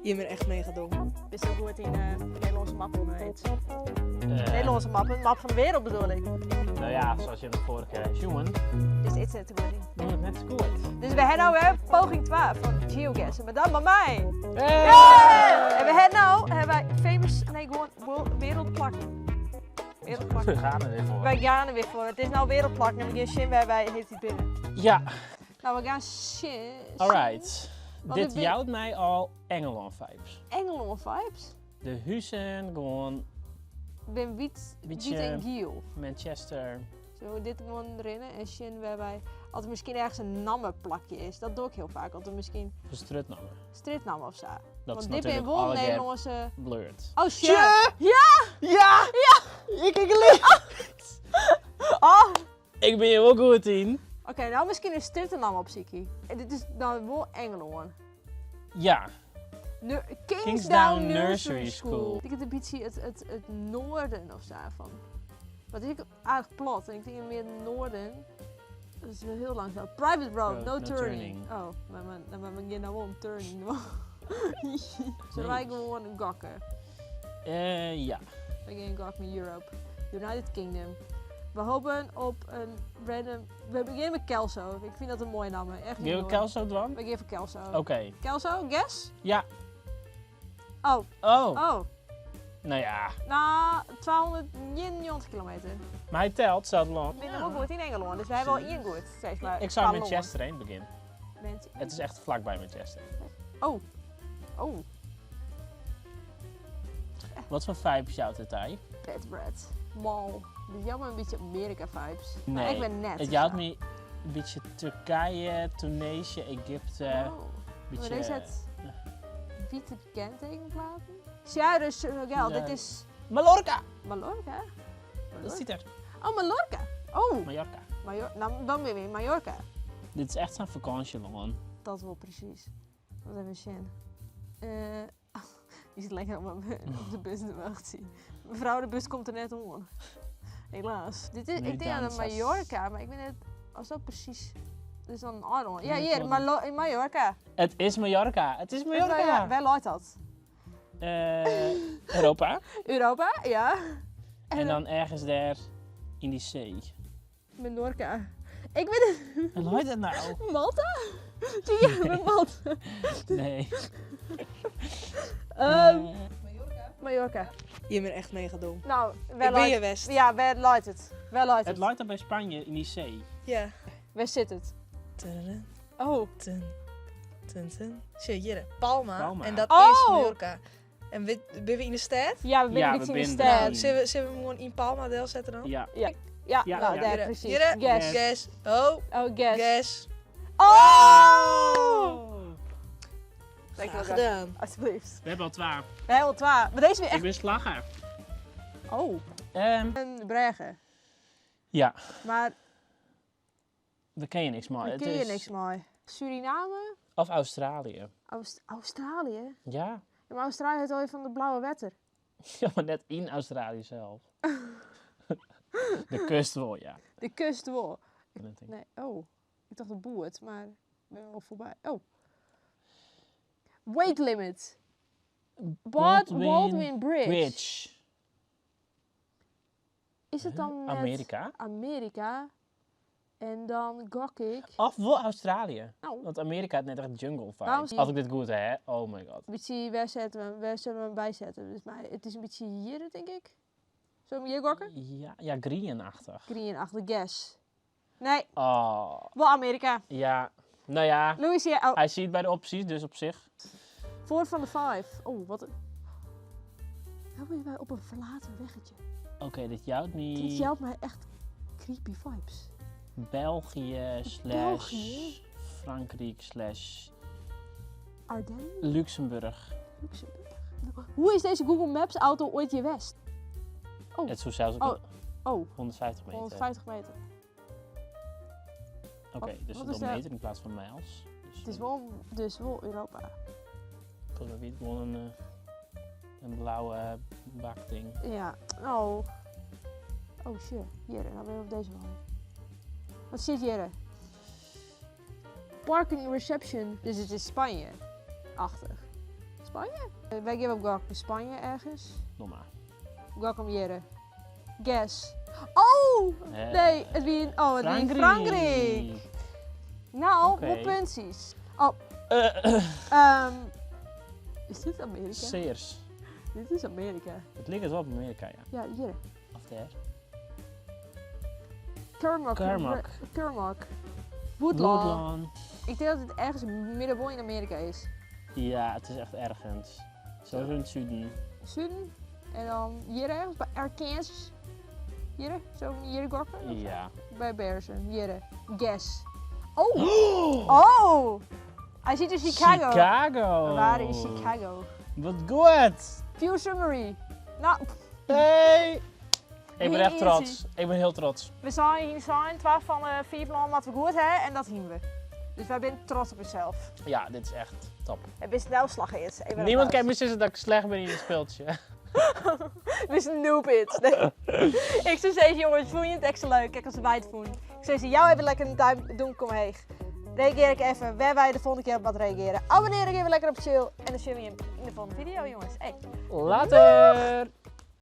Je bent echt mega dom. Bist zo goed in Nederlandse mappen, meid. Nederlandse mappen, map van de wereld bedoel ik. Nou ja, zoals je de vorige keer jongen, Dus dit is te goed in. doe het net zo goed. Dus we hebben nou weer poging 2 van GeoGuessr, maar dan bij mij. Hey! En we hebben nou hebben wij famous, nee gewoon wereldplakken. We Wereldplakken. gaan er weer voor. Wij gaan er weer voor. Het is nou wereldplakken en we gaan zien waar wij heeft die binnen. Ja, Nou, we gaan zien. alright. Want Dit ik ben- jouwt mij al Engeland vibes. Engeland vibes. De huizen, gewoon Ik ben wit, wit Beetje- en giel. Manchester. Zullen we dit gewoon erin en zien waar wij... Als er misschien ergens een nammenplakje is. Dat doe ik heel vaak. Als er misschien De strutnammen. stripnammen of zo. Dat Want is dit ben natuurlijk wel alle Nederlandse... blurred. Oh shit! Ja! Ja! Ja! Ik ik lief. Oh! Ik ben hier ook goed in. Oké, nou misschien een stripnaam op Siki. En dit is dan wel Engeland. Ja, Kingsdown, Kingsdown Nursery Nursery School. School. Ik denk het een beetje het noorden of zo van. Maar het is aardig plat en ik denk meer het noorden. Dat is wel heel langzaam. Private road, Road, no, no turning. turning. Oh, maar we gaan nou wel een turning doen. Zullen wij gewoon een gokken? Ja. We gaan gokken met Europe. United Kingdom. We hopen op een random... We beginnen met Kelso. Ik vind dat een mooie naam. Echt Gaan we mooi. Kelso doen? We geven Kelso. Oké. Kelso, guess? Ja. Oh, Oh. oh. Nou ja. Nou, 299 kilometer. Maar hij telt, Zuid-Land. Ik ben ook goed in Engeland, dus wij hebben wel één goed, zeg maar. Ik zou Qua Manchester heen beginnen. land. Het is echt vlakbij Manchester. Oh. Oh, Wat voor vibes jouwt het hij? bad bread. Mal. Dit jouwt me een beetje Amerika vibes. Maar Nee, ik ben net. Het jouwt me een beetje Turkije, Tunesië, Egypte. Oh. Een Maar beetje, deze het witte kentekenplaten. Cyrus Senegal, Ja. dit is Mallorca! Mallorca. Dat ziet er. Oh, Mallorca. Oh, Mallorca. Nou, dan ben je in Mallorca. Dit is echt zo'n vakantieland. Dat wel precies. Wat even zien. Die zit lekker op de bus te wachten. Mevrouw, de bus komt er net om. Helaas. Dit is, Nu ik denk aan de dan Mallorca, maar ik weet net als dat precies. Dus dan Arnold. Ja, Nee, hier, klopt. in Mallorca. Het is Mallorca. Het is Mallorca. Ja, waar loopt dat? Europa. Europa, ja. En dan ergens daar in die zee. Menorca. Ik weet het. Hoe heet dat nou? Malta? Zie je, met Malta. Nee. Mallorca. Je bent echt mega dom. Nou, Ik waar ben loopt je West. Ja, waar loopt het? Waar loopt Het het? lijkt dan bij Spanje in die zee. Ja. Waar zit het? Tududun, Oh. tun, tun, tun. Zie je hier, Palma. Palma. En dat Oh! is Mallorca. En ben we in de stad? Ja, we Ja, zijn we in de zijn stad. Nou, zullen we hem gewoon in Palma deel zetten dan? Ja. Ja, Ja, nou, ja. daar Hier, precies. hier. Guess. Guess. Oh, Oh, guess. guess. Oh! Dankjewel, Graag gedaan. Alsjeblieft. We hebben al 12. We hebben al 12. Maar deze weer Ik echt... ben slagger. Oh. Een Brugge. Ja, Maar daar ken je niks maar. daar Het kun je is- niks mee. Suriname? Of Australië. Australië? Ja. Ja, maar Australië heeft al even van de blauwe wetter. Ja, maar net in Australië zelf. De kust wel, ja. De kust wel. Dat denk ik. Nee, oh. Ik dacht de boert, maar ik ben wel voorbij. Oh. Weight limit. Baldwin Bridge. Bridge. Is het dan net Amerika? Amerika? En dan gok ik... Of wel Australië. Nou, Want Amerika had net echt jungle vibes. Waarom- Als ik dit goed heb, hè? Oh my god. een beetje, waar, zetten we, waar zullen we hem bijzetten? Dus, maar het is een beetje hier, denk ik. Zullen we hem hier gokken? Ja, ja green-achtig. Green achter gas. Nee, Oh, wel Amerika. ja. Nou ja, Louisiana. Oh, hij ziet bij de opties, dus op zich. 4 van de 5. Oh, wat een... Nou ben wij op een verlaten weggetje. Oké, dit jouwt me Dit jouwt mij echt creepy vibes. België slash België? Frankrijk slash Ardennen? Luxemburg. Luxemburg. Hoe is deze Google Maps auto ooit je West? Oh. Het is zelfs ook Oh. Oh, 150 meter. 150 meter. Oké, Wat- dus wat het is om de- meter in plaats van miles. Dus Het is wel, dus wel Europa. Volgens mij weet gewoon een blauwe bakding. Ja. Oh. Oh shit. Hier, nou ben ik op deze man. Wat zit hier? Parking reception. Dus het is Spanje. Achtig. Spanje? Wy gean op gok in Spanje ergens. Nog maar. Gok om jierren. Guess. Oh! Nee, it wie, oh, it wie Frankryk. Nou, Oké. wol puntsjes. Oh, is dit Amearika? Sears. Dit is Amearika. It liket wol op Amearika, ja. Ja, hjir. Of dêr. Kermok. Kermok. Kermok. Woodlawn. Woodlawn. Ik denk dat het ergens middenboven in Amerika is. Ja, het is echt ergens. Sowieso in het zuiden. Zuiden. En dan hier ergens bij Arkansas. Hier, zo hier gokken? Of Ja. Bij Bearsen. Hier. Guess. Oh! Oh! Hij ziet in Chicago. Chicago. Waar is Chicago? Wat goed. View summary. Nou, Hey. Ik ben Wie echt is trots. Ik ben heel trots. we zijn hier zijn 12 van de 4 landen wat we goed hebben en dat zien we. Dus wij zijn trots op onszelf. Ja, dit is echt top. Het is snel slag is. Even Niemand applaus. kan me zeggen dat ik slecht ben in het speeltje. We zijn noob it. Nee. Ik zou zeggen, jongens, vond je het extra leuk? Kijk als wij het voelen. Ik zou zeggen, jou even lekker een duim doen, kom heeg. Reageer ik even, waar wij de volgende keer op wat reageren. Abonneer ik even lekker op chill. En dan zien we je in de volgende video, jongens. Hey. Later.